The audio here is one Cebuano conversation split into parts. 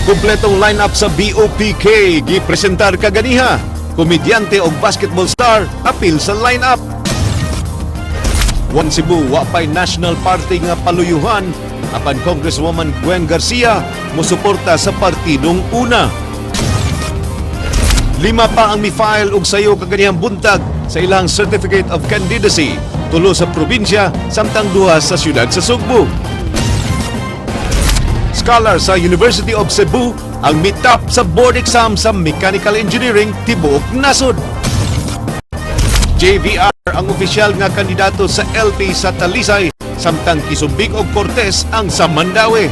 Kumpletong lineup sa BOPK gipresentar kaganiha. Komedyante og basketball star apil sa lineup. One Cebu wa pay National Party nga paluyuhan apan Congresswoman Gwen Garcia mosuporta sa partidong UNA. Lima pa ang mi-file og sayo kaganihang buntag sa ilang Certificate of Candidacy. Tulo sa probinsya, samtang duha sa siyudad sa Sugbo. Scholar sa University of Cebu ang mitap sa board exam sa Mechanical Engineering tibuok nasod. JVR ang opisyal nga kandidato sa LP sa Talisay, samtang Quisumbing og Cortez ang sa Mandaue.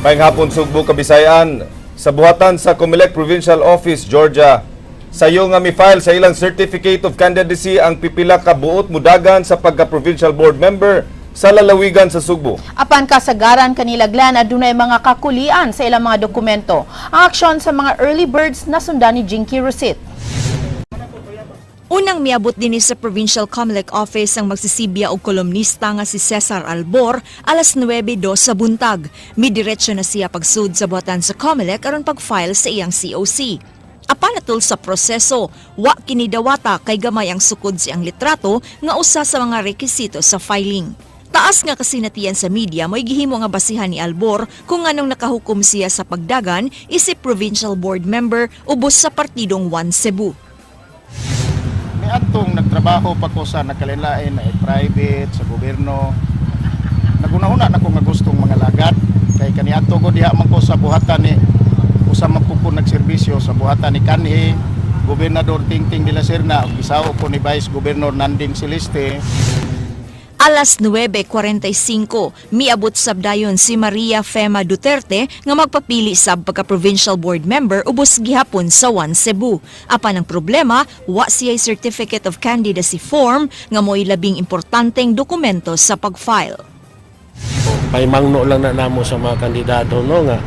Maayong hapon, Sugbo, Kabisayan. Sa buhatan sa Comelec Provincial Office, Georgia, sayo nga mi-file sa ilang Certificate of Candidacy ang pipila ka buot mudagan sa pagka-provincial board member sa lalawigan sa Sugbo. Apan kasagaran kanila, Glenn, adunay mga kakulian sa ilang mga dokumento. Ang aksyon sa mga early birds nasundan ni Jinky Rosit. Unang miabot dinhi sa Provincial Comelec Office ang magsisibya og kolumnista nga si Cesar Albor alas 9:02 sa buntag. Midiretso na siya pagsud sa buhatan sa Comelec aron pag-file sa iyang COC. Apan atol sa proseso, wa kini dawata kay gamay ang sukod sa iyang litrato nga usa sa mga rekisito sa filing. Taas nga kasinatian sa media mo'y gihimo nga basihan ni Albor kung anong nakahukom siya sa pagdagan isip provincial board member ubos sa partidong One Cebu. Niadtong nagtrabaho pa ko sa nagkalain na private sa gobyerno, nagunahuna na ko nga gustong mga lagad kay kaniadto ko diha man ko sa buhatan ni usa man ko nagserbisyo sa buhatan ni kanhi Gobernador Tingting de la Serna ug gisaw ko ni Vice Gobernador Nanding Celeste. Alas 9:45, miabot sab dayon si Maria Fema Duterte nga magpapili sab pagka-provincial board member ubos gihapon sa One Cebu. Apan ang problema, wa siya'y Certificate of Candidacy form nga mo'y labing importanteng dokumento sa pag-file. Paimangno lang na namo sa mga kandidato, no, nga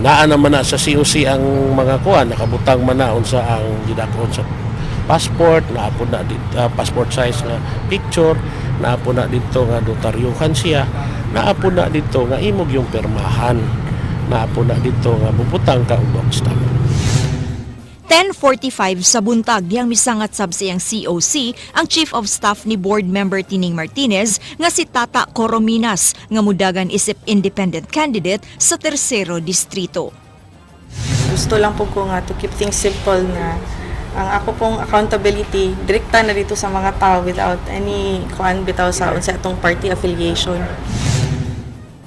naa naman na sa COC ang mga kuan, nakabutang man na unsa ang gidakon sa passport, naa po na dito, passport size nga picture, naa po na dito nga notaryuhan siya, naa po na dito nga imog yung permahan, naa po na dito nga bubutang ka og box stamp. 10:45 sa buntag diyang misangat sab sa iyang COC ang Chief of Staff ni Board Member Tining Martinez nga si Tata Corominas nga mudagan isip independent candidate sa Tersero Distrito. Gusto lang po ko nga to keep things simple na ang ako pong accountability direkta na dito sa mga tao without any kuan bitaw sa unsa atong party affiliation.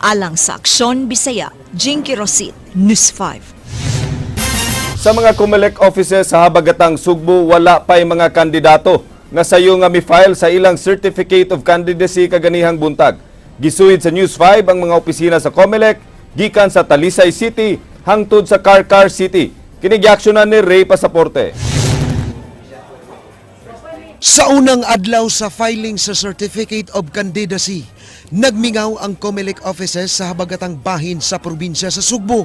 Alang sa Aksyon Bisaya, Jinky Rosit, News 5. Sa mga Comelec offices sa habagatang Sugbo, wala pa'y mga kandidato nga sayo nga mi-file sa ilang Certificate of Candidacy kaganihang buntag. Gisuhid sa News 5 ang mga opisina sa Comelec gikan sa Talisay City hangtod sa Carcar City. Kini giaksyonan ni Ray Pasaporte. Sa unang adlaw sa filing sa Certificate of Candidacy, nagmingaw ang COMELEC offices sa habagatang bahin sa probinsya sa Sugbo.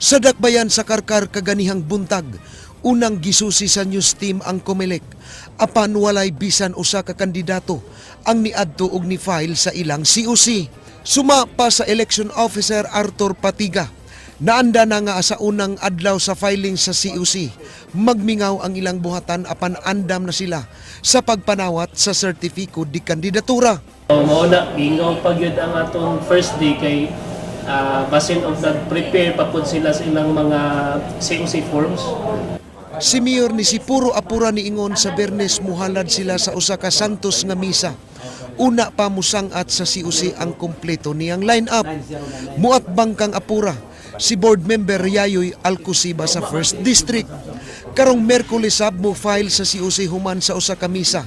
Sa dakbayan sa Karkar kaganihang buntag, unang gisusi sa news team ang COMELEC. Apan walay bisan usa ka kandidato ang niadto og ni-file sa ilang COC. Suma pa sa election officer Arthur Patiga, naanda na nga sa unang adlaw sa filing sa COC, magmingaw ang ilang buhatan apan andam na sila sa pagpanawat sa sertifiko di kandidatura. So, mao na mingaw pa gyud ang atong first day kay basin og nag-prepare pa pud sila sa ilang mga COC forms. Si Mayor ni si Puro Apura niingon sa Bernes muhalad sila sa usa ka Santos nga misa. Una pa musangat sa COC ang kompleto niyang line-up. Muat bangkang Apura si board member Yayoy Alcosiba sa First District. Karong Merkules sab mo file sa COC human sa usa ka misa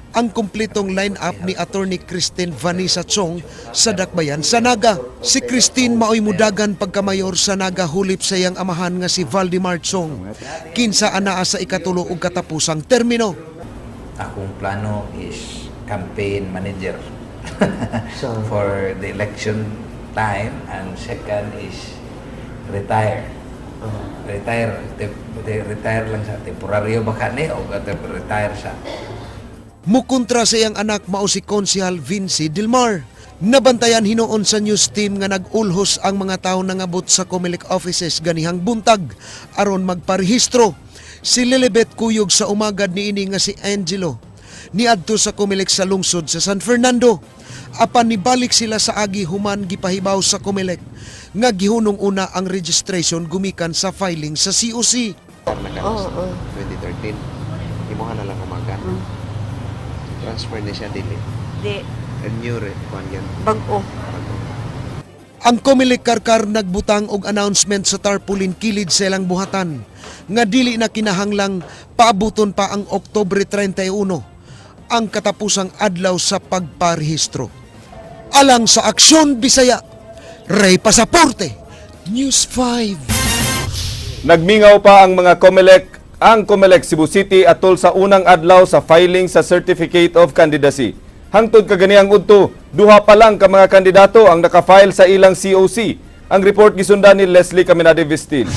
ang kumpletong line-up ni Attorney Christine Vanessa Chong sa Dakbayan sa Naga. Si Christine maoy mudagan pagkamayor sa Naga hulip sa iyang amahan nga si Valdemar Chong. Kinsa anaa sa ikatulo ug katapusang termino. Akong plano is campaign manager for the election time and second is Retire. Retire, retire lang sa temporaryo baka ni o retire sa. Mukontra sa iyang anak mao si Konsehal Vinci Dilmar. Nabantayan hinuon sa news team nga nag-ulhos ang mga tao nangabot sa Comelec offices ganihang buntag aron magparehistro. Si Lilibet kuyog sa umagad niini nga si Angelo niadto sa Comelec sa lungsod sa San Fernando. Apan nibalik sila sa agi human gipahibaw sa Comelec nga gihunong una ang registration gumikan sa filing sa COC. Oo. 2013. Imuha na lang umaga. Transfer ni siya dili. Di. A new kuan yan. Bag-o. Bago. Ang Comelec Karkar nagbutang og announcement sa tarpaulin kilid sa ilang buhatan nga dili na kinahanglang paabuton pa ang Oktubre 31 ang katapusang adlaw sa pagparehistro. Alang sa Aksyon Bisaya, Ray Pasaporte, News 5. Nagmingaw pa ang mga COMELEC, ang COMELEC Cebu City atol sa unang adlaw sa filing sa Certificate of Candidacy. Hangtod kaganihang udto, duha pa lang ka mga kandidato ang nakafile sa ilang COC. Ang report gisundan ni Leslie Caminade Vistil.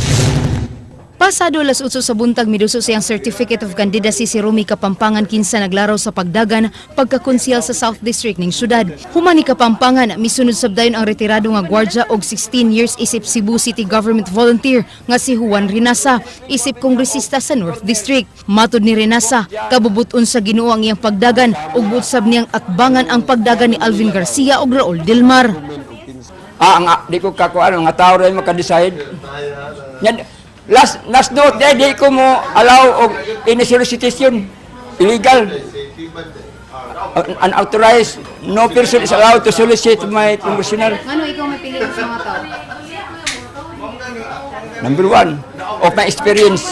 Pasado alas 8 sa buntag miduso siyang Certificate of Candidacy si Rumi Kapampangan kinsa naglaraw sa pagdagan pagkakonsehal sa South District ning syudad. Human ni Kapampangan misunod sab dayon ang retirado nga gwardya og 16 years isip Cebu City Government Volunteer nga si Juan Rinasa isip kongresista sa North District. Matod ni Rinasa, kabubuton sa Ginoo ang iyang pagdagan ug buot sab niyang atbangan ang pagdagan ni Alvin Garcia ug Raul Delmar. Ah, ang di ko kakuan nga tao rin maka-decide. Yan, last last note di ko mo allow og any solicitation illegal. Unauthorized, no person is allowed to solicit my congressional. Ngano ikaw may pili sa mga tao? Number one, of my experience.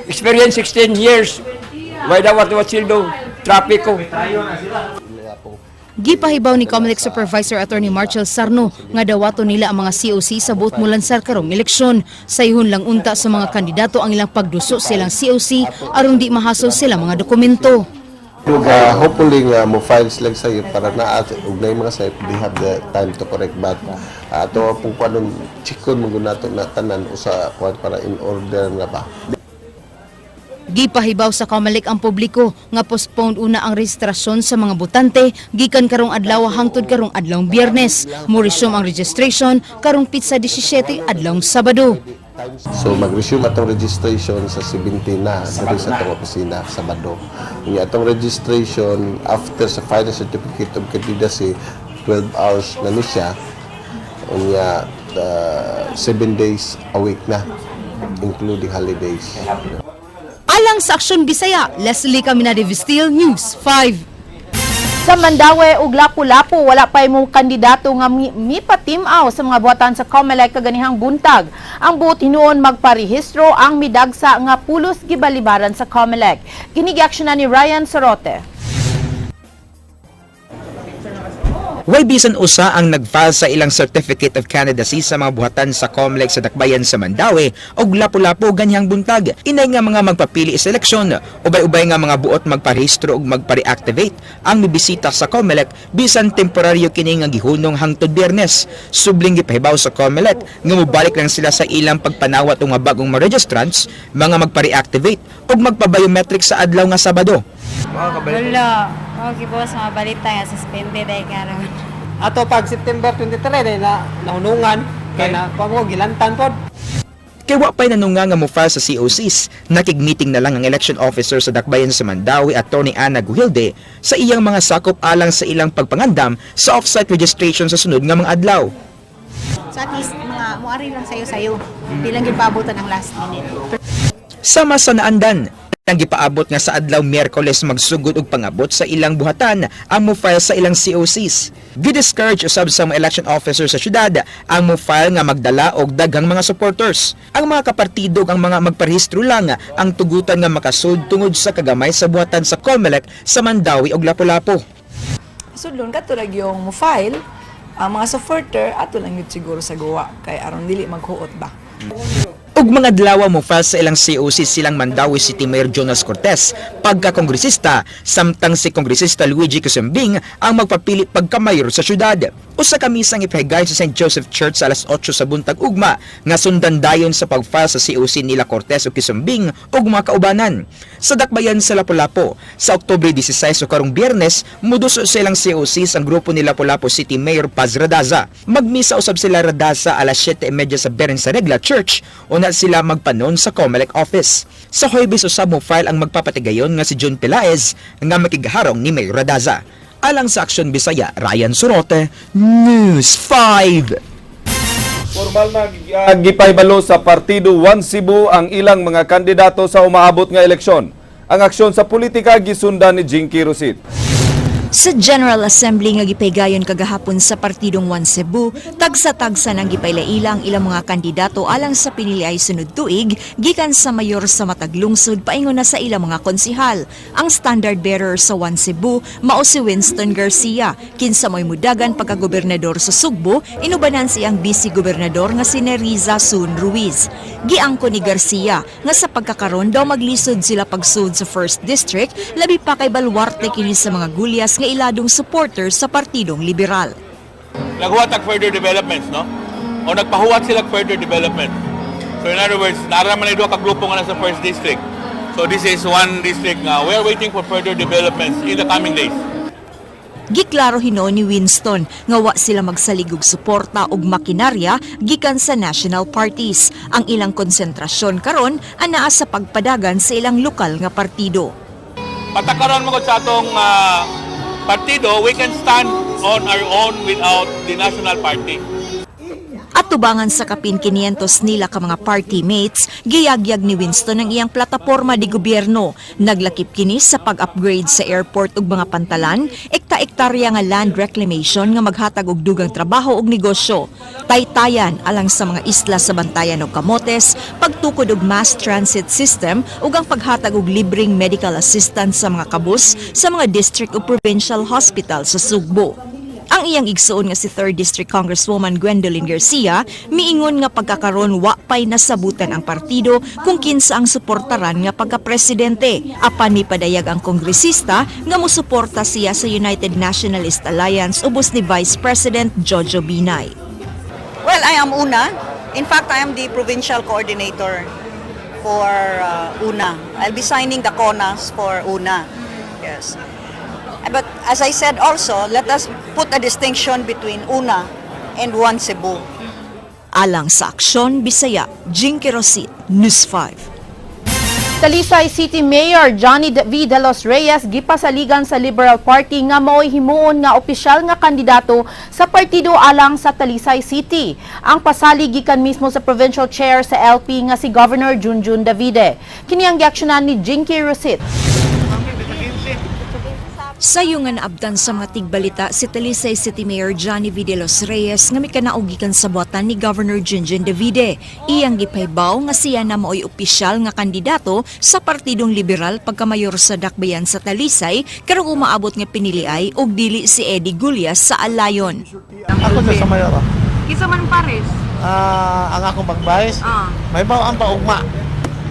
Experience 16 years. Why da what sildo? Trapiko. Gipahibaw ni Comelec Supervisor Attorney Marshall Sarno nga dawato nila ang mga COC sa buot mulansar karong eleksyon. Sayhon lang unta sa mga kandidato ang ilang pagduso sa ilang COC aron di mahasol sila mga dokumento. Hopefully nga mo files lang sa'yo para na at ugnay mga sa'yo they have the time to correct, but ato pong kuanon chikon mo nato na tanan usa kuan para in order na ba. Gipahibaw sa Comelec ang publiko nga postponed una ang rehistrasyon sa mga botante gikan karong adlaw hangtod karong adlawng Biyernes. Mo-resume ang registration karong pitsa 17 adlawng Sabado. So mag-resume atong registration sa 17 na diri sa atong opisina, Sabado. Unya atong registration after sa final certificate of candidacy, 12 hours na ni siya. Unya 7 days a week na including holidays. Alang sa Aksyon Bisaya, Leslie Caminade Vistil, News 5. Sa Mandaue ug Lapu-Lapu, wala pa mo kandidato nga mipatimaw sa mga buhatan sa COMELEC kaganihang buntag. Ang buot hinuon magparehistro ang midagsa nga pulos gibalibaran sa COMELEC. Kini giaksyonan ni Ryan Sorote. Way bisan usa ang nag-file sa ilang Certificate of Candidacy sa mga buhatan sa COMELEC sa Dakbayan sa Mandaue og Lapu-Lapu ganyang buntag. Inay nga mga magpapili sa eleksyon, ubay-ubay nga mga buot magparehistro ug magpa-reactivate ang mibisita sa COMELEC bisan temporaryo kini nga gihunong hangtod Biyernes. Subling gipahibaw sa COMELEC nga mobalik lang sila sa ilang pagpanawat og mga bagong mga registrants, mga magpa-reactivate ug magpa-biometric sa adlaw nga Sabado. Wala. Okay boss, mga balita nga suspended ay karon. Ato pag September 23 day na nahunungan kay na kuan gilantan pod. Kay wa pa'y nanunga nga mo-file sa COCs, nakig-meeting na lang ang election officer sa Dakbayan sa Mandaue, Attorney Ana Guhilde, sa iyang mga sakop alang sa ilang pagpangandam sa off-site registration sa sunod nga mga adlaw. So at least mga muari lang sayo-sayo. Di lang gipaabutan ang last minute. Sama sa naandan, ang gipaabot nga sa adlaw Miyerkules magsugod og pangabot sa ilang buhatan ang mo-file sa ilang COCs. Gi-discourage usab sa mga election officer sa syudad ang mo-file nga magdala og daghang mga supporters. Ang mga kapartido ug ang mga magparehistro lang ang tugutan nga makasud tungod sa kagamay sa buhatan sa COMELEC sa Mandaue ug Lapu-Lapu. Sudlon kato lang yung mo file ang mga supporter ato lang yun siguro sa guwa kay aron dili maghuot ba. Ug mga adlaw mo file sa ilang COC silang Mandaue City Mayor Jonas Cortez pagka-kongresista, samtang si Kongresista Luigi Casumbing ang magpapili pagka-mayor sa syudad. Usa ka misang ipahigayon sa St. Joseph Church sa alas 8 sa buntag ugma nga sundan dayon sa pag-file sa COC nila Cortez ug Quisumbing ug mga kaubanan. Sa dakbayan sa Lapu-Lapu, sa Oktubre 16 o karong Biyernes, muduso sa ilang COC ang grupo ni Lapu-Lapu City Mayor Paz Radaza. Magmisa usab sila Radaza alas 7:30 sa Beren sa Regla Church una sila magpanon sa COMELEC office. Sa Huwebes usab mo file ang magpapatigayon nga si Jun Pelaez nga makigharong ni Mayor Radaza. Alang sa Aksyon Bisaya, Ryan Sorote, News 5. Formal na gipahibalo sa Partido One Cebu ang ilang mga kandidato sa umaabot nga eleksyon. Ang aksyon sa politika gisundan ni Jinky Rosit. Sa General Assembly nga gipahigayon kagahapon sa Partidong One Cebu, tagsa-tagsa nang gipailaila ang ilang mga kandidato alang sa piniliay sunod tuig gikan sa mayor sa matag lungsod paingon na sa ilang mga konsihal. Ang standard bearer sa One Cebu mao si Winston Garcia, kinsa mo'y mudagan pagka-gobernador sa Sugbo, inubanan siyang vice gobernador nga si Neriza Sun Ruiz. Giangko ni Garcia nga sa pagkakaron daw maglisod sila pagsud sa first district, labi pa kay balwarte kini sa mga gulyas nga iladong supporters sa Partidong Liberal. Naghuwat og further developments, no? O nagpahuwat sila further development. So in other words, naa ra man duha ka grupo nga nasa first district. So this is one district nga we are waiting for further developments in the coming days. Giklaro hinuon ni Winston nga wa sila magsalig og suporta og makinarya gikan sa national parties. Ang ilang konsentrasyon karon anaa sa pagpadagan sa ilang lokal nga partido. Patakaron mo sa atong partido, we can stand on our own without the national party. Atubangan sa kapin 500 nila ka mga party mates, giyagyag ni Winston ang iyang plataporma di gobyerno. Naglakip kini sa pag-upgrade sa airport ug mga pantalan, ekta-ektarya nga land reclamation nga maghatag og dugang trabaho ug negosyo. Taytayan alang sa mga isla sa Bantayan ug Camotes, pagtukod og mass transit system ug ang paghatag og libreng medical assistance sa mga kabus sa mga district ug provincial hospital sa Sugbo. Ang iyang igsuon nga si 3rd District Congresswoman Gwendolyn Garcia miingon nga pagkakaron wa pay nasabutan ang partido kung kinsa ang suportaran nga pagka-presidente. Apan mipadayag ang kongresista nga mosuporta siya sa United Nationalist Alliance ubos ni Vice President Jojo Binay. Well, I am UNA. In fact, I am the provincial coordinator for UNA. I'll be signing the CONAs for UNA. Yes. But as I said also, let us put a distinction between UNA and One Cebu. Alang sa Aksyon Bisaya, Jinky Rosit, News 5. Talisay City Mayor Johnny V. De Los Reyes gipasaligan sa Liberal Party nga mao'y himuon nga opisyal nga kandidato sa partido alang sa Talisay City. Ang pasalig gikan mismo sa provincial chair sa LP nga si Governor Junjun Davide. Kini ang giaksyonan ni Jinky Rosit. Sayo nga naabtan sa mga tigbalita si Talisay City Mayor Johnny V. De Los Reyes nga mikanaog gikan sa buhatan ni Governor Junjun Davide. Iyang gipaybaw nga siya na mao'y opisyal nga kandidato sa Partidong Liberal pagkamayor sa Dakbayan sa Talisay karong umaabot nga piniliay og dili si Eddie Gullas sa Alayon. Ako sa mayor. Kinsa man pares? Ah, ang akong pag-vice, may baw ang paugma.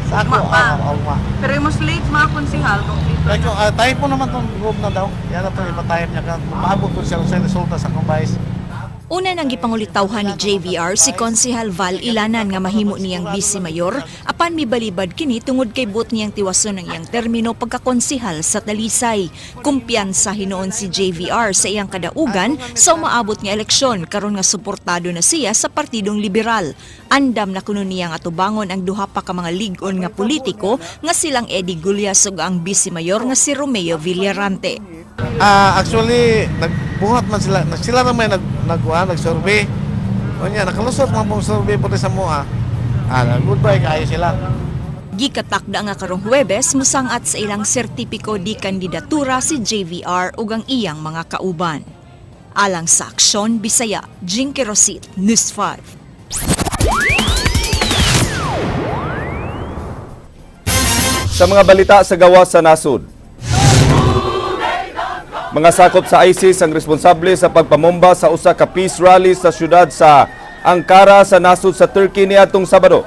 Sa ako, Ugma pa. ugma. Pero yung slate mga konsihal, kompleto. Like, type po naman tong group na daw. Yan na itong ipa-type niya. Maabot ko siya sa resulta sa akong vice. Una nang gipangulitawhan ni JVR si Konsehal Val Ilanan nga mahimo niyang vice mayor apan mibalibad kini tungod kay buot niyang tiwason ang iyang termino pagkakonsehal sa Talisay. Kumpiyansa hinuon si JVR sa iyang kadaugan sa umaabot nga eleksyon karon nga suportado na siya sa Partidong Liberal. Andam na kuno niyang atubangon ang duha pa ka mga lig-on nga politiko nga silang Eddie Gullas ug ang vice mayor nga si Romeo Villarante. Ah, actually, nagbuhat man sila. Sila naman nag nagkuha, nag-survey. O niya, nakalusot man pong survey po sa mua. Goodbye kaayo sila. Gikatakda nga karong Huwebes musangat sa ilang sertipiko di kandidatura si JVR ug ang iyang mga kauban. Alang sa Aksyon Bisaya, Jinky Rosit, News 5. Sa mga balita sa gawas sa nasod. Mga sakop sa ISIS ang responsable sa pagpamomba sa usa ka peace rally sa syudad sa Ankara sa nasod sa Turkey niadtong Sabado.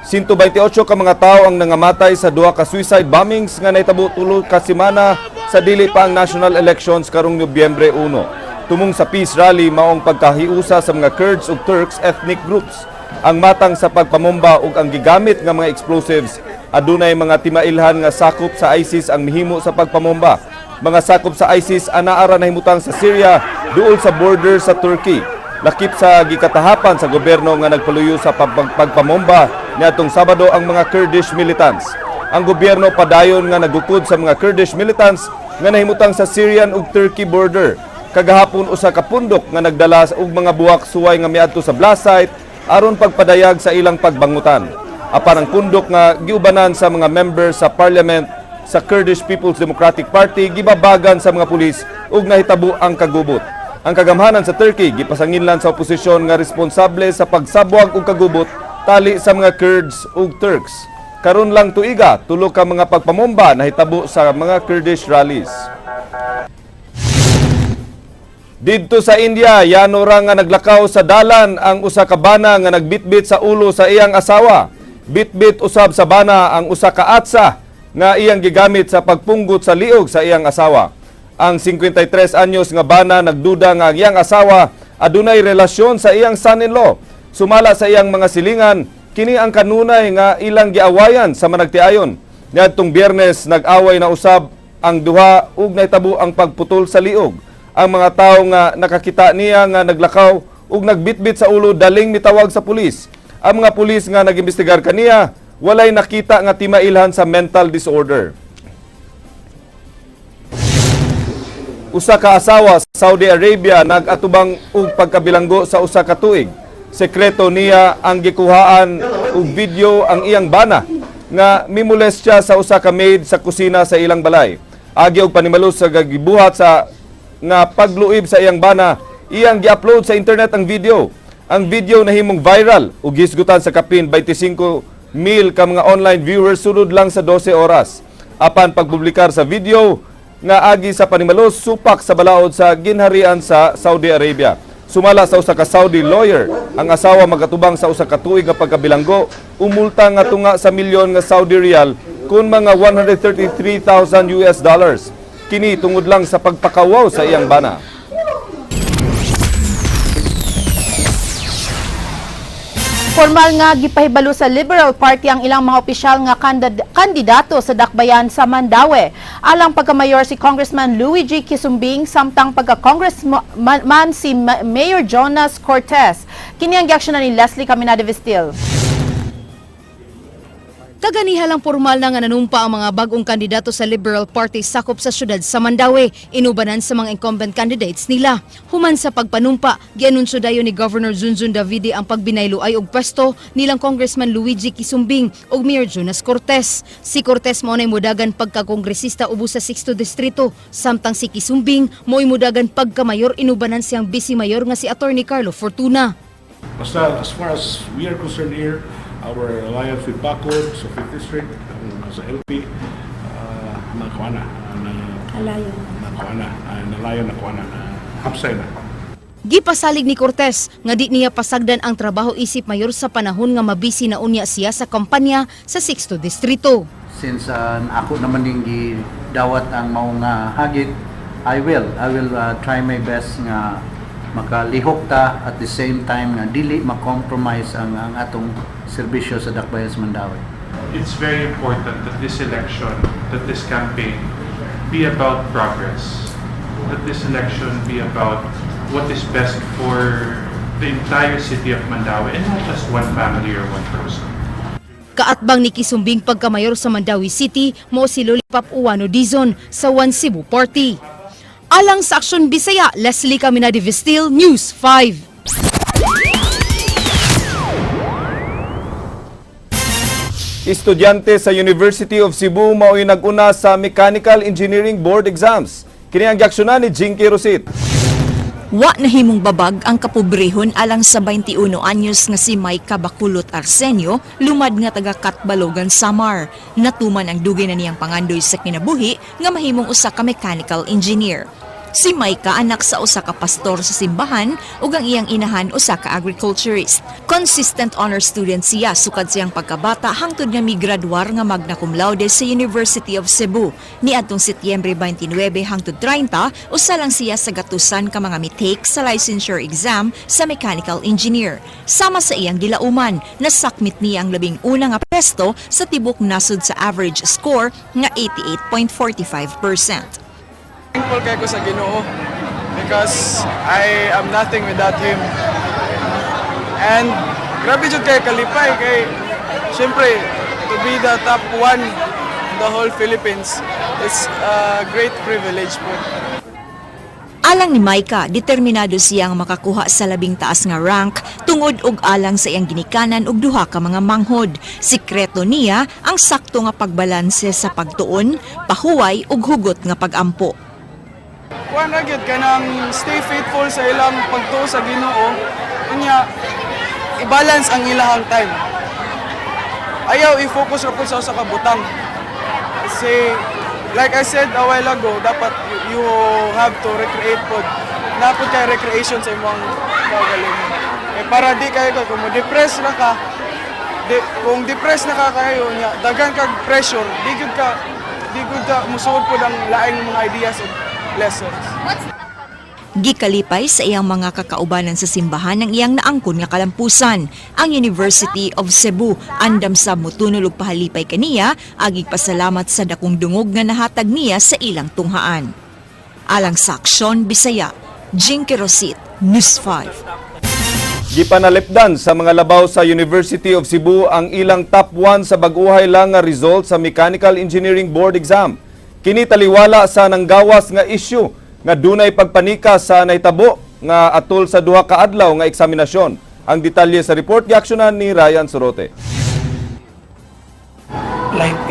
128 ka mga tawo ang nangamatay sa duha ka suicide bombings nga nahitabo 3 ka semana sa dili pa ang national elections karong Nobyembre 1. Tumong sa peace rally maong pagkahiusa sa mga Kurds ug Turks ethnic groups. Ang matang sa pagpamomba ug ang gigamit nga mga explosives, adunay mga timailhan nga sakop sa ISIS ang mihimo sa pagpamomba. Mga sakop sa ISIS anaa ra nahimutang sa Syria duol sa border sa Turkey. Lakip sa gikatahapan sa gobyerno nga nagpaluyo sa pagpamomba niadtong Sabado ang mga Kurdish militants. Ang gobyerno padayon nga nagukod sa mga Kurdish militants nga nahimutang sa Syrian ug Turkey border. Kagahapon, usa ka pundok nga nagdala og mga buwak suway nga miadto sa blast site aron pagpadayag sa ilang pagbangutan. Apan ang pundok nga giubanan sa mga member sa parliament sa Kurdish People's Democratic Party gibabagan sa mga pulis ug nahitabo ang kagubot. Ang kagamhanan sa Turkey gipasanginlan sa oposisyon nga responsable sa pagsabwag ug kagubot tali sa mga Kurds ug Turks. Karon lang tuiga, tulo ka mga pagpamomba nahitabo sa mga Kurdish rallies. Didto sa India, yano ra nga naglakaw sa dalan ang usa ka bana nga nagbitbit sa ulo sa iyang asawa. Bitbit usab sa bana ang usa ka atsa nga iyang gigamit sa pagpunggot sa liog sa iyang asawa. Ang 53 anyos nga bana nagduda nga ang iyang asawa adunay relasyon sa iyang son-in-law. Sumala sa iyang mga silingan, kini ang kanunay nga ilang giawayan sa managtiayon. Niadtong Biyernes, nag-away na usab ang duha ug nahitabo ang pagputol sa liog. Ang mga tawo nga nakakita niya nga naglakaw ug nagbitbit sa ulo daling mitawag sa pulis. Ang mga pulis nga nagimbestigar kaniya walay nakita nga timailhan sa mental disorder. Usa ka asawa sa Saudi Arabia nag-atubang og pagkabilanggo sa 1 ka tuig. Sekreto niya ang gikuhaan og video ang iyang bana nga mimolestya sa usa ka maid sa kusina sa ilang balay. Agi og panimalos sa gibuhat sa nga pagluib sa iyang bana, iyang gi-upload sa internet ang video. Ang video nahimong viral ug hisgutan sa kapin 25 mil ka mga online viewers sulod lang sa 12 oras. Apan pagpublikar sa video nga agi sa panimalos, supak sa balaod sa ginharian sa Saudi Arabia. Sumala sa usa ka Saudi lawyer, ang asawa magatubang sa 1 ka tuig nga pagkabilanggo, umulta nga tunga sa milyon nga Saudi riyal, kun mga 133,000 US dollars. Kini tungod lang sa pagpakawaw sa iyang bana. Formal nga gipahibalo sa Liberal Party ang ilang mga opisyal nga kandidato sa dakbayan sa Mandaue. Alang pagkamayor si Congressman Luigi Quisumbing, samtang pagka-congressman si Mayor Jonas Cortez. Kini ang giaksyonan ni Leslie Caminada Vestil. Kaganiha lang formal na nga nanumpa ang mga bagong kandidato sa Liberal Party sakop sa syudad sa Mandaue, inubanan sa mga incumbent candidates nila. Human sa pagpanumpa, gianunsyo dayon ni Governor Zunzun Davide ang pagbinayloay og pwesto nilang Congressman Luigi Quisumbing ug Mayor Jonas Cortez. Si Cortez mao nay mudagan pagkakongresista ubos sa 6th Distrito, samtang si Quisumbing mo'y mudagan pagkamayor inubanan siyang vice mayor nga si Attorney Carlo Fortuna. Basta as far as we are concerned here, our alliance with Bakod sa 5th District, ang sa LP, nakuha na, na, nakuha na, nalayo na kuha na, na hapsay na. Gipasalig ni Cortez nga di niya pasagdan ang trabaho isip mayor sa panahon nga mabisi na unya siya sa kampanya sa 6th Distrito. Since ako naman yung gidawat ang mao nga hagit, I will try my best nga makalihok ta, at the same time nga dili ma-compromise ang atong serbisyo sa Dakbayan sa Mandaue. It's very important that this election, that this campaign be about progress. That this election be about what is best for the entire city of Mandaue and not just one family or one person. Kaatbang ni Quisumbing pagkamayor sa Mandaue City mo si Lollipop Uwano Dizon sa One Cebu Party. Alang sa Aksyon Bisaya, Leslie Caminadi Vestil, News 5. Estudyante sa University of Cebu mao'y nag-una sa Mechanical Engineering Board exams. Kini ang giaksyonan ni Jinky Rosit. Wa nahimong babag ang kapobrehon alang sa 21 anyos nga si Micah Bakulot Arsenio, lumad nga taga Katbalogan, Samar. Natuman ang dugay na niyang pangandoy sa kinabuhi nga mahimong usa ka mechanical engineer. Si Maika anak sa usa ka pastor sa simbahan ug ang iyang inahan usa ka agriculturist. Consistent honor student siya sukad siyang pagkabata hangtod nga migraduar nga magna cum laude sa University of Cebu. Niadtong Setyembre 29 hangtod 30, usa lang siya sa gatusan ka mga mitake sa licensure exam sa mechanical engineer. Sama sa iyang gilauman, nasakmit niya ang 11 nga pwesto sa tibok nasod sa average score nga 88.45%. Thankful kay ko sa Ginoo because I am nothing without Him. And grabe jud kay kalipay kay syempre to be the top one in the whole Philippines is a great privilege po. Alang ni Maika, determinado siyang makakuha sa labing taas nga rank tungod og alang sa iyang ginikanan og duha ka mga manghod. Sikreto niya ang sakto nga pagbalanse sa pagtuon, pahuway ug hugot nga pagampo. Kuan ra gyud, kanang stay faithful sa ilang pagtuo sa Ginoo, unya i-balance ang ilahang time. Ayaw i-focus ra pud sa usa ka butang. Say, like I said a while ago, dapat you have to recreate pod. Naa pod kay recreation sa imong kaugalingon. Eh, para di kayo kung mo depress na ka, di, kung depressed na ka kayo nya daghan kag pressure, di gud ka musuod pod ang laing mga ideas ug lessons. Gikalipay sa iyang mga kakaubanan sa simbahan ang iyang naangkon nga kalampusan. Ang University of Cebu andam sa motunol og pahalipay kaniya, agig pasalamat sa dakong dungog nga nahatag niya sa ilang tunghaan. Alang sa Aksyon Bisaya, Jinky Rosit, News 5. Gipanalipdan sa mga labaw sa University of Cebu ang ilang top 1 sa bag-uhay lang nga result sa Mechanical Engineering Board exam. Kini taliwala sa nanggawas nga issue nga dunay pagpanika sa nahitabo nga atol sa duha ka adlaw nga eksaminasyon. Ang detalye sa report giaksyonan ni Ryan Sorote. Like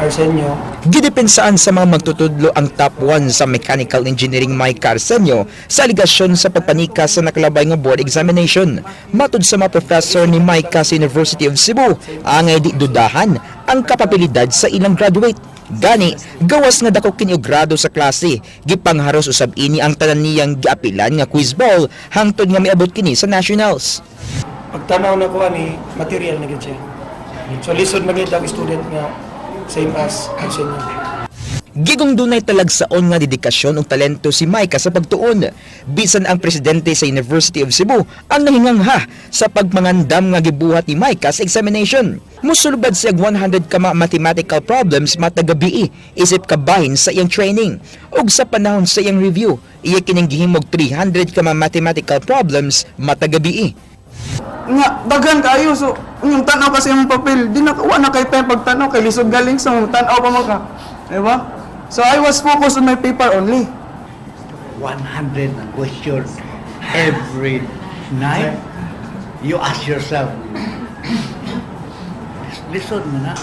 Arsenio. Gidepensaan sa mga magtutudlo ang top 1 sa Mechanical Engineering Mike Arsenio sa aligasyon sa pagpanika sa nakalabay nga board examination. Matud sa mga professor ni Micah sa University of Cebu, angay di dudahan ang kapabilidad sa ilang graduate. Gani, gawas nga dako kini og grado sa klase, gipangharos usab ini ang tanan niyang giapilan nga quiz bowl hangtod nga miabot kini sa nationals. Pagtanaw na ko ani, material na gid siya. So lisod man gid ang student nga same as Arsenio. Gigong dunay talagsaon nga dedikasyon ug talento si Micah sa pagtuon. Bisan ang presidente sa University of Cebu ang nahingangha sa pagmangandam nga gibuhat ni Micah sa examination. Musulbad siya og 100 ka mga mathematical problems matag gabii isip kabahin sa iyang training. Ug sa panahon sa iyang review, iya kining gihimog 300 ka mga mathematical problems matag gabii. Nga daghan kayo, so yung tanaw kasi yung papel di na wa na kay time pagtanaw kay lisod galing sa tanaw pa man ka, di ba? So I was focused on my paper only. 100 questions every night, you ask yourself, lisod mo na.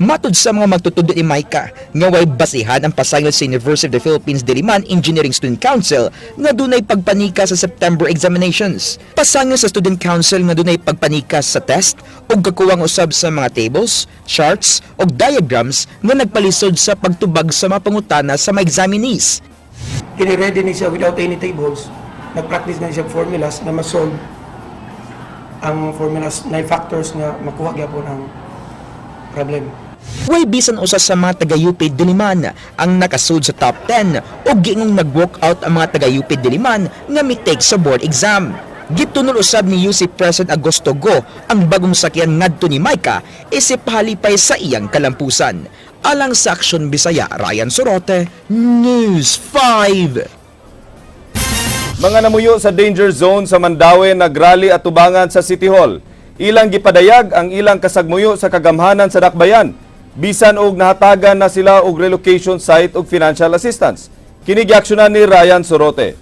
Matud sa mga magtutudlo ni Micah nga way basihan ang pasangil sa University of the Philippines Diliman Engineering Student Council nga dunay pagpanika sa September examinations. Pasangil sa Student Council nga dunay pagpanika sa test ug kakuwang usab sa mga tables, charts ug diagrams nga nagpalisod sa pagtubag sa mga pangutana sa mga examinees. Kini ready ni siya without any tables. Nag-practice na siya formulas na ma-solve ang formulas, nine factors nga makuha gyapon ang problem. Way bisan usa sa mga taga-UP Diliman ang nakasud sa top 10 ug giingong nag-walk out ang mga taga-UP Diliman nga mitake sa board exam. Gitunol usab ni UC President Agosto Go ang bagong sakyan ngadto ni Micah isip pahalipay sa iyang kalampusan. Alang sa Aksyon Bisaya, Ryan Sorote, News 5. Mga namuyo sa danger zone sa Mandaue nagrally at tubangan sa City Hall. Ilang gipadayag ang ilang kasagmuyo sa kagamhanan sa dakbayan. Bisan og nahatagan na sila og relocation site ug financial assistance. Kini giaksyonan ni Ryan Sorote.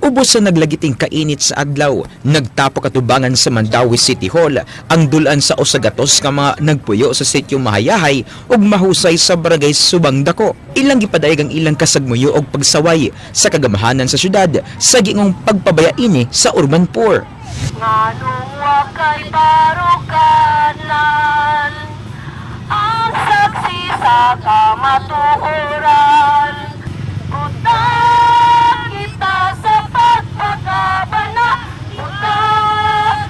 Ubos sa naglagiting kainit sa adlaw, nagtapok atubangan sa Mandaue City Hall ang dulan sa 100 nga mga nagpuyo sa sitio Mahayahay ug Mahusay sa barangay Subang Dako. Ilang gipadayag ang ilang kasagmuyo og pagsaway sa kagamhanan sa syudad sa giingong pagpabaya ini sa urban poor. Nganong wa kay baruganan ang saksi. Sa kamatuoran. Buta kita sa pagpakabana, buta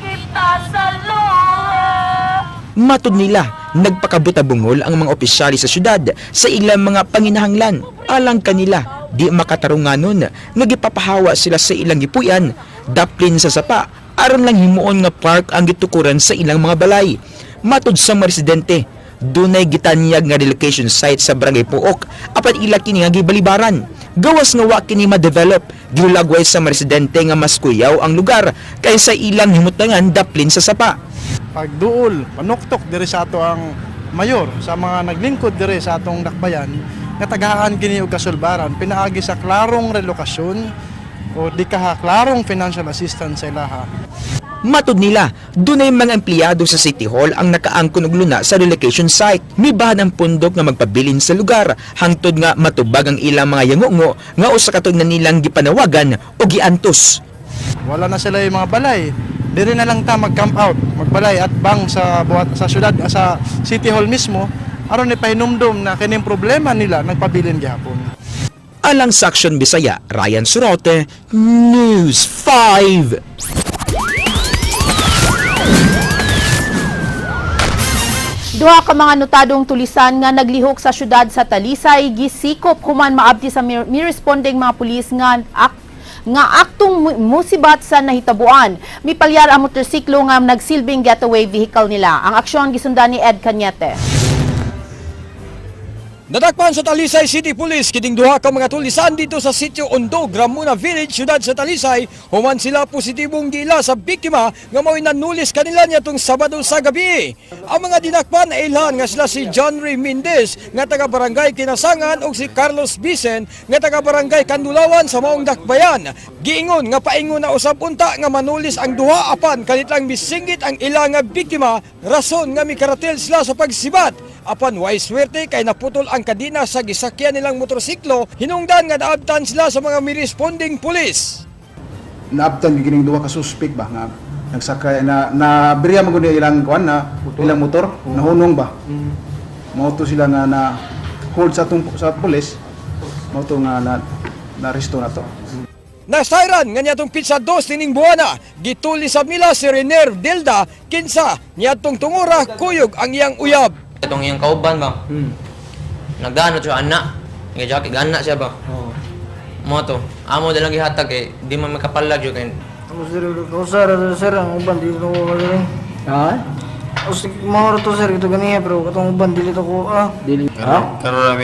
kita sa luha. Matod nila, nagpakabutabungol ang mga opisyalis sa syudad sa ilang mga panginahanglan. Alang kanila, di makatarunganon nga gipapahawa sila sa ilang gipuy-an, daplin sa sapa, aron lang himuon nga park ang gitukuran sa ilang mga balay. Matod sa mga residente, dunay gitanyag nga relocation site sa Barangay Puok apan ila kini nga gibalibaran. Gawas nga wa kini ma-develop, gilagway sa mga residente nga mas kuyaw ang lugar kaysa ilang himutangan daplin sa sapa. Pagduol, panuktok diri sa ato ang mayor, sa mga naglingkod diri sa atong dakbayan, nga tagaan kini og kasulbaran pinaagi sa klarong relokasyon o di kaha klarong financial assistance sa ilaha. Matod nila, dunay mga empleyado sa City Hall ang nakaangkon og luna sa relocation site. Mibahan ang pundok nga magpabilin sa lugar hangtod nga matubag ang ilang mga yangongo nga usa ka tuig na nilang gipanawagan o giantos. Wala na sila yung mga balay. Diri na lang ta mag-camp out, magbalay at bang sa buhat sa syudad, sa City Hall mismo aron ipahinumdom na kining problema nila nagpabilin gihapon. Alang sa Aksyon Bisaya, Ryan Surote, News 5. Duha ka mga notadong tulisan nga naglihok sa syudad sa Talisay gisikop human maabti sa mi-responding mga pulis nga nga aktong musibat sa nahitabuan. Mipalyar ang motorsiklo nga nagsilbing getaway vehicle nila. Ang aksyon gisundan ni Ed Cañete. Nadakpan sa Talisay City Police kining duha ka mga tulisan dito sa sitio Ondo, Gramuna Village, siyudad sa Talisay. Human sila positibong gila sa biktima nga mao'y nanulis kanila niadtong Sabado sa gabi. Ang mga dinakpan ay ilhan nga sila si John Ray Mendez nga taga Barangay Kinasangan ug si Carlos Bicen nga taga Barangay Kandulawan sa maong dakbayan. Giingon nga paingon na usab unta nga manulis ang duha apan kalitlang misingit ang ila nga biktima, rason nga mikaratel sila sa pagsibat. Apan way swerte kay naputol ang kadena sa gisakyan nilang motorsiklo, hinungdan nga naabtan sila sa mga mi-responding pulis. Naabtan gyud kining duha ka suspect ba nga nagsakay na na biriya man gud ilang kuan na ilang motor nahunong ba. Mao to sila nga na hold sa atong sa pulis, mao to nga na naaresto na to. Nasayran nga niadtong pitsa 2 nining buwana, gituli sa nila si Rener Dilda kinsa niadtong tungura kuyog ang iyang uyab. Itong iyang kauban ba? Nagdaan na siya anak. Nga jacket gana siya ba? Oo. Mo to. Amo na lang gihatag kay di man makapalag jud kay. Ako sir, ako sir, sir, ang uban dili ko magaling. Ha? O sige, mga to sir, ito ganiya pero katong uban dili to ko ah. Dili. Karon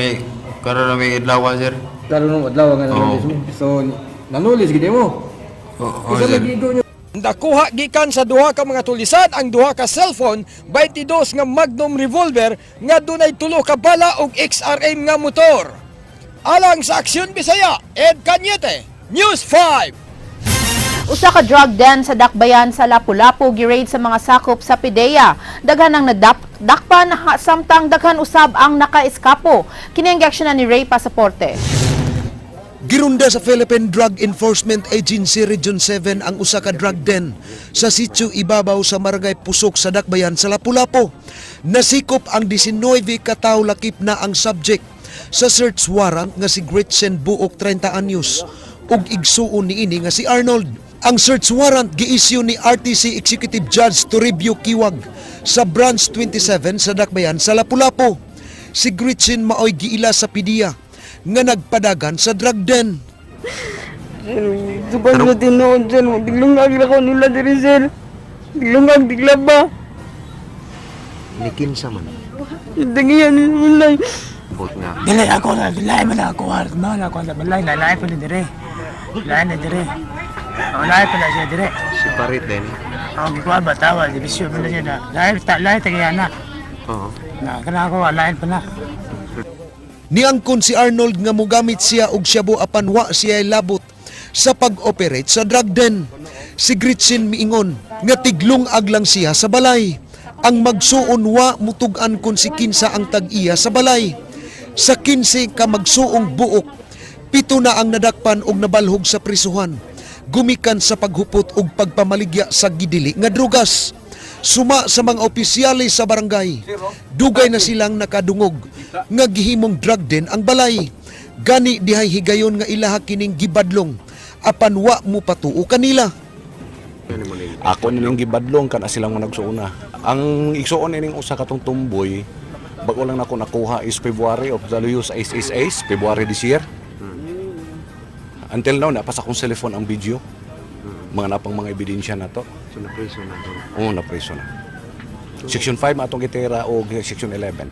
na may adlaw, sir. Karon ng adlaw nga nanulis mo. So nanulis gid mo. Oo, Isa sir. magigo nyo. Nakuha gikan sa duha ka mga tulisan ang duha ka cellphone, 22 nga Magnum revolver nga dunay tulo ka bala ug XRM nga motor. Alang sa Aksyon Bisaya, Ed Cañete, News 5. Usa ka drug den sa Dakbayan sa Lapu-Lapu gi-raid sa mga sakop sa PDEA. Daghan ang nadakpan samtang daghan usab ang nakaeskapo. Kini ang giaksyonan ni Ray Pasaporte. Girunda sa Philippine Drug Enforcement Agency Region 7 ang usa ka drug den sa sitio Ibabaw sa Barangay Pusok sa Dakbayan sa Lapu-Lapu. Nasikop ang 19 ka tawo lakip na ang subject sa search warrant nga si Gretchen Buok, 30 anyos, ug igsuon niini nga si Arnold. Ang search warrant gi-issue ni RTC Executive Judge Toribio Kiwag sa Branch 27 sa Dakbayan sa Lapu-Lapu. Si Gretchen maoy giila sa PDEA nga nagpadagan sa drug den. Sir, subang sa tinuod sir, diglungag na ko nila diri sir. Diglungag, diglaba. Ni kinsa man? Dangiyan nila. Bot nga. Dili ako na, dili man ako, man ako sa balay, lalay pa ni dire. Lain na dire. Oh, lain pa na siya dire. Si Parit din. Ang gikuan ba tawa, di bisyo man na siya na. Lain ta, lain ta kaya na. Oo. Na kana ako lain pa na. Niangkon si Arnold nga mogamit siya og shabu apan wa siya labot sa pag-operate sa drug den. Si Gretchen miingon nga tiglungag lang siya sa balay. Ang magsuon wa mutug-an kon si kinsa ang tag-iya sa balay. Sa 15 ka magsuong buok, 7 na ang nadakpan og nabalhog sa prisuhan. Gumikan sa paghupot og pagpamaligya sa gidili nga drugas. Suma sa mga opisyales sa barangay, dugay na silang nakadungog nga gihimong drug den ang balay. Gani dihay higayon nga ilaha kining gibadlong apan wa mo patuo kanila. Ako nilang gibadlong kana silang mga nagsuuna. Ang igsuon ining usa katong tumboy, bago lang nako nakuha is February of the Luyos Ace, February this year. Until now, napa sa akong cellphone ang video. Mga napang mga ebidensya na to. So napreso na to. Oo, napreso na. Section 5 atong gitira o Section 11.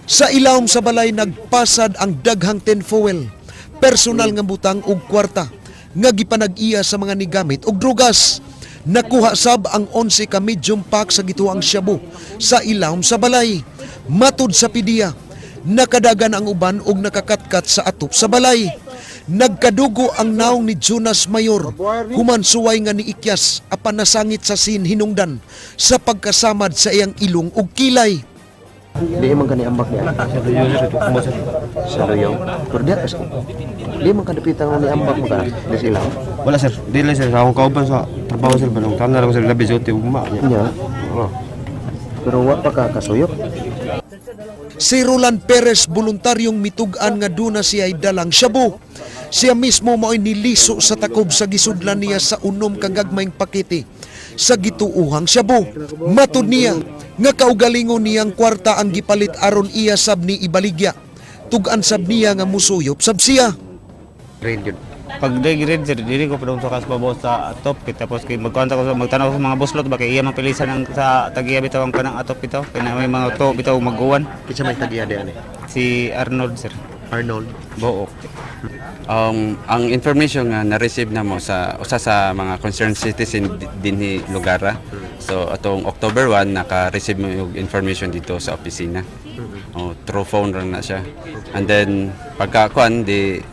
Sa ilawom sa balay nagpasad ang daghang tinfoil, personal nga butang ug kwarta nga gipanag-iya sa mga nigamit og drugas. Nakuha sab ang 11 ka medium pack sa gituang shabu sa ilawom sa balay. Matud sa PDEA, nakadagan ang uban og nakakatkat sa atop sa balay. Nagkadugo ang naong ni Jonas Mayor, human suway nga ni Ikyas apan nasangit sa sin hinungdan sa pagkasamad sa iyang ilong ug kilay. Di man kani ambak niya. Sa luyo sir, ito mo sir. Sa luyo. Pero diya kasi di man kadapitan nga ni ambak mo ka di sila. Wala sir, dili sir, akong kauban sa trabaho sir, balong tanan ko sir labi duty ugma. Nya. Pero wa pa ka kasuyop. Si Roland Perez voluntaryong mitug-an nga duna siya ay dalang shabu. Siya mismo mao'y niliso sa takob sa gisudlan niya sa unom ka gagmayng pakete sa gituuhang shabu. Matud niya nga kaugalingon niyang kwarta ang gipalit aron iya sab ni ibaligya. Tug-an sab niya nga musuyop sab siya. Grade yun. Pag day grade sir, dili ko padung sa kasbabaw sa atop kay tapos kay magkuan ko sa magtanaw ko sa mga buslot ba kay iya man pilisan ang sa tagiya bitaw ang kanang atop bitaw kay na may mga to bitaw maguwan. Kinsa may tagiya di ani? Si Arnold sir. Arnold. Buok. Ang information nga na-receive namo sa usa sa mga concerned citizen dinhi lugara. So atong October 1 naka-receive mo yung information dito sa opisina. Oh, through phone lang na siya. And then pagka kuan di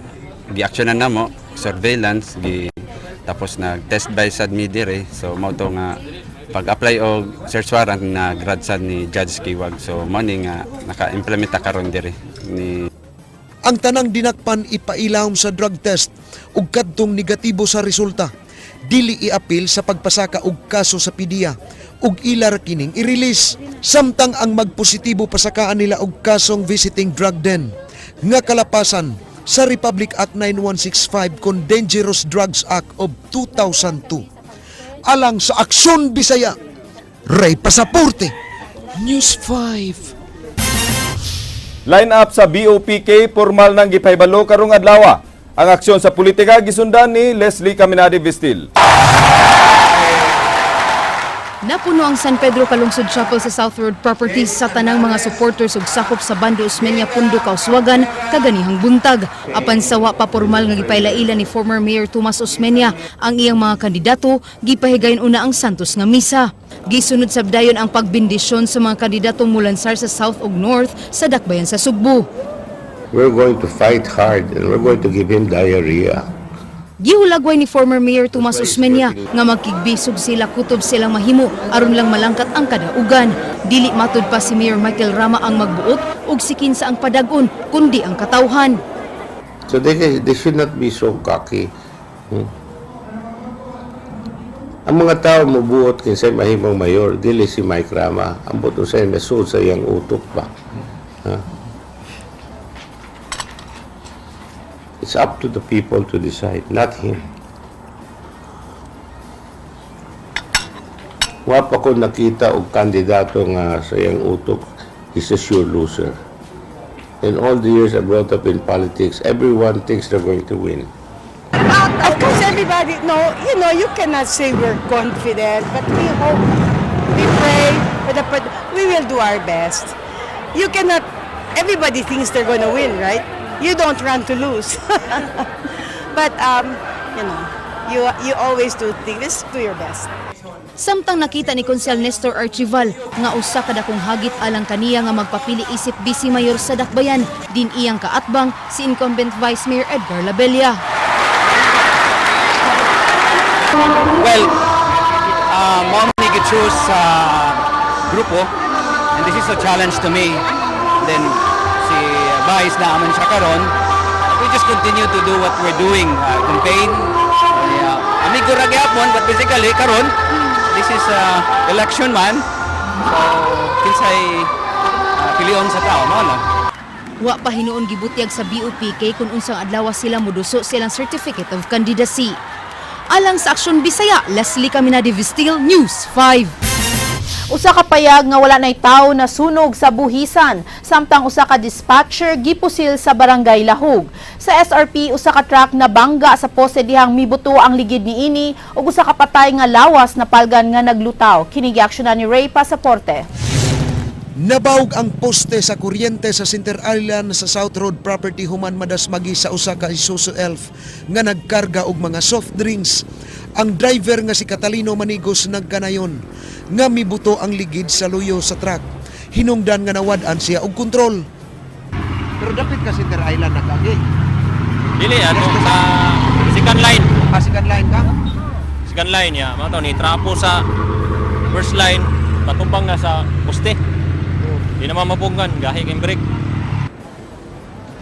gi-actionan namo surveillance gi tapos nag-test by sad mi dire. So mao to nga pag-apply og search warrant na grant sad ni Judge Kiwag. So mao ni nga naka-implement ta karon dire ni. Ang tanang dinakpan ipailawom sa drug test ug kadtong negatibo sa resulta. Dili iapil sa pagpasaka og kaso sa PDEA ug ila ra kining i-release. Samtang ang magpositibo pasakaan nila og kasong visiting drug den nga kalapasan sa Republic Act 9165 kon Dangerous Drugs Act of 2002. Alang sa Aksyon Bisaya, Ray Pasaporte, News 5. Line up sa BOPK formal nang gipahibalo karong adlaw. Ang aksyon sa politika gisundan ni Leslie Caminade Vistil. Napuno ang San Pedro Calungsod Chapel sa South Road Properties sa tanang mga supporters ug sakop sa Bando Osmeña Pundo Kauswagan kaganihang buntag. Apan sa wa pa pormal nga gipaila-ila ni former Mayor Tomas Osmeña ang iyang mga kandidato, gipahigayon una ang Santos nga misa. Gisunod sab dayon ang pagbendisyon sa mga kandidatong mulansar sa South ug North sa Dakbayan sa Sugbo. We're going to fight hard and we're going to give him diarrhea. Gihulagway ni former Mayor Tomas Osmeña nga magkigbisog sila kutob silang mahimo aron lang malangkat ang kadaugan. Dili matud pa si Mayor Michael Rama ang magbuot ug si kinsa ang padag-on kundi ang katawhan. So they should not be so cocky. Ang mga tao mobuot kinsay mahimong mayor, dili si Mike Rama. Ang buot sa nasuod sa iyang utok ba. Ha? It's up to the people to decide, not him. Wa pa ko nakita og kandidato nga sa iyang utok is a sure loser. In all the years I brought up in politics, everyone thinks they're going to win. Of course, everybody, no, you cannot say we're confident, but we hope, we pray, but we will do our best. You cannot, everybody thinks they're going to win, right? You don't run to lose. But you always do things, just do your best. Samtang nakita ni Konsehal Nestor Archival nga usa ka dakong hagit alang kaniya nga magpapili isip vice mayor sa Dakbayan, din iyang kaatbang si incumbent Vice Mayor Edgar Labella. Well, mao ni choose sa grupo and this is a challenge to me. Then si Vice na aman siya karon. We just continue to do what we're doing, campaign. Amigo ra gyapon, but basically karon This is election man. So kinsay pilion sa tao mao lang. Wa pa hinuon gibutyag sa BOPK kung unsang adlaw sila moduso silang Certificate of Candidacy. Alang sa Aksyon Bisaya, Leslie Caminade Vistil, News 5. Usa ka payag nga wala nay tawo na sunog sa Buhisan, samtang usa ka dispatcher gipusil sa Barangay Lahug. Sa SRP, usa ka truck na bangga sa poste dihang mibuto ang ligid niini ug usa ka patay nga lawas na palgan nga naglutaw. Kini giaksyonan ni Ray Pasaporte. Nabawg ang poste sa kuryente sa Center Island sa South Road property human madasmagi sa usa ka Isuzu Elf nga nagkarga og mga soft drinks. Ang driver nga si Catalino Manigos nagkanayon nga mibuto ang ligid sa luyo sa truck. Hinungdan nga nawad-an siya og kontrol. Pero dapit ka Center Island nag-agi. Dili ano sa second line. Ah, second line ka? Second line ya, mao to ni trapo sa first line patubang na sa poste. Di naman mapunggan, gahi kay brake.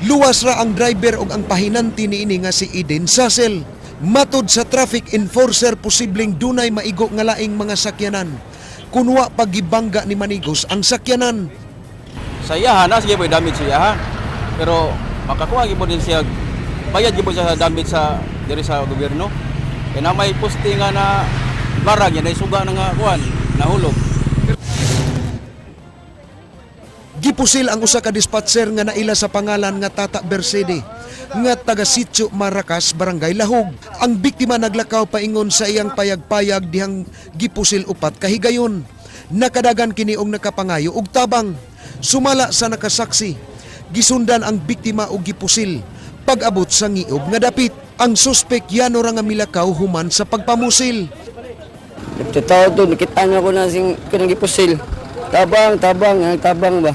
Luwas ra ang driver ug ang pahinanti niini nga si Eden Sassel. Matod sa traffic enforcer, posibleng dunay maigo nga laing mga sakyanan. Kunwa pagibangga ni Manigos ang sakyanan. Sa iya na sige po damage siya ha. Pero makakuha gyud din siya, bayad gyud siya sa damage sa diri sa gobyerno. Kay na may poste nga na barag yan ay suga na nga kuan nahulog. Gipusil ang usa ka dispatcher nga naila sa pangalan nga Tata Bersede nga taga Sitio Maracas, Barangay Lahug. Ang biktima naglakaw paingon sa iyang payag-payag dihang gipusil upat kahigayon. Nakadagan kini og nakapangayo og tabang. Sumala sa nakasaksi, gisundan ang biktima og gipusil. Pag-abot sa ngiob nga dapit, ang suspek yano ra nga milakaw human sa pagpamusil. Nagtatao to, nakita na ko na sing kanang gipusil. Tabang, tabang, ang tabang ba.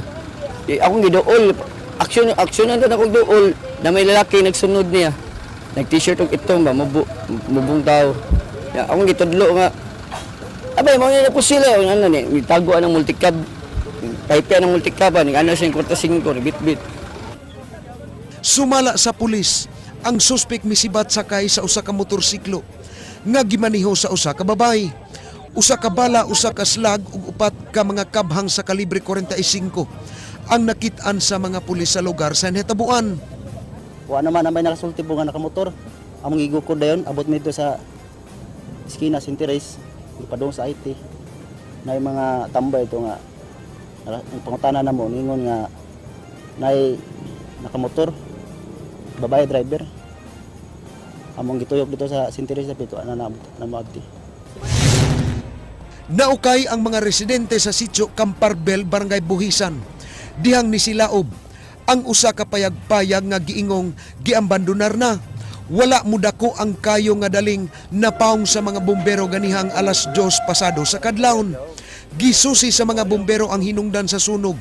Eh, akong giduol, aksyon aksyon na akong duol na may lalaki nagsunod niya. Nag-t-shirt og itom ba, mubong tao. Ya, akong gitudlo nga abay mo na pusil eh. Ano ni, mitago ang multicab. Type ang multicab ni ano siyang 45 bit-bit. Sumala sa pulis, ang suspek misibat sakay sa usa ka motorsiklo nga gimaniho sa usa ka babayi. Usa ka bala, usa ka slag ug upat ka mga kabhang sa kalibre 45 ang nakit-an sa mga pulis sa lugar sa nahitabuan. Wa naman ang may nakasulti po nga nakamotor. Among igukod dayon abot mi dito sa eskina Sinteres, padung sa IT. Na mga tambay ito nga ang pangutana namo ningon nga nay nakamotor babae driver. Among gituyok dito sa Sinteres dapit wa na na moabti. Naukay ang mga residente sa sitio Camparbel, Barangay Buhisan. Dihang ni silaob ang usa ka payag-payag nga giingong giambandonar na. Wala mudako ang kayo nga daling napaong sa mga bumbero ganihang alas 2 pasado sa kadlawon. Gisusi sa mga bumbero ang hinungdan sa sunog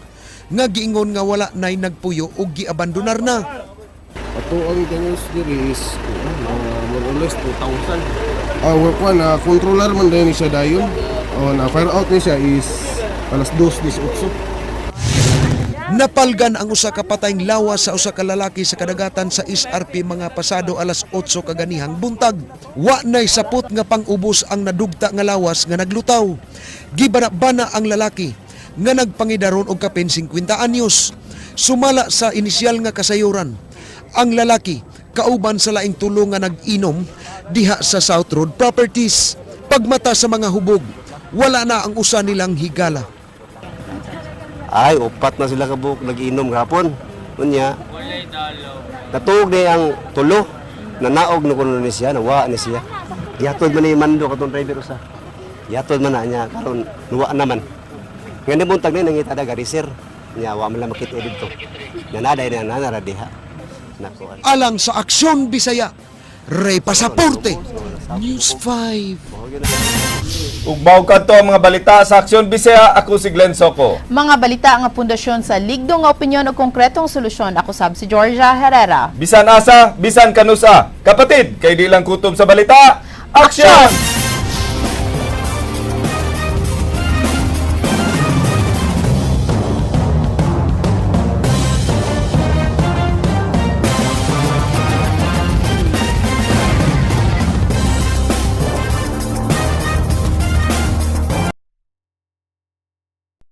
nga giingon nga wala nay nagpuyo og giabandonar na. Ato ang damage diri is more or less 2,000. Ah, work one, na controller man dayon ni siya dayon. O na fire out ni siya is alas 2:18. Napalgan ang usa ka patayng lawas sa usa ka lalaki sa kadagatan sa SRP mga pasado alas 8 kaganihang buntag. Wa nay sapot nga pang-ubos ang nadugta nga lawas nga naglutaw. Gibana-bana ang lalaki nga nagpangidaron og kapin 50 anyos. Sumala sa inisyal nga kasayuran, ang lalaki kauban sa laing tulo nga nag-inom diha sa South Road Properties. Pagmata sa mga hubog, wala na ang usa nilang higala. Ay, upat na sila kabuk nag-inom gahapon. Unya, natuog ni ang tulo, nanaog na kuno ni siya, nawa ni siya. Gihatod man ni mando katong driver usa. Gihatod man na niya karon nuwa naman. Nga ni buntag ni nangita daga sir. Nya wa man lang makita didto. Nanaday na nanara diha. Nako. Alang sa Aksyon Bisaya, Ray Pasaporte, News 5. Ug mao kadto ang mga balita sa Aksyon Bisaya, ako si Glenn Soco. Mga balita nga pundasyon sa ligdong nga opinyon o konkretong solusyon. Ako sab si Georgia Herrera. Bisan asa, bisan kanusa. Kapatid, kay di lang kutob sa balita. Aksyon!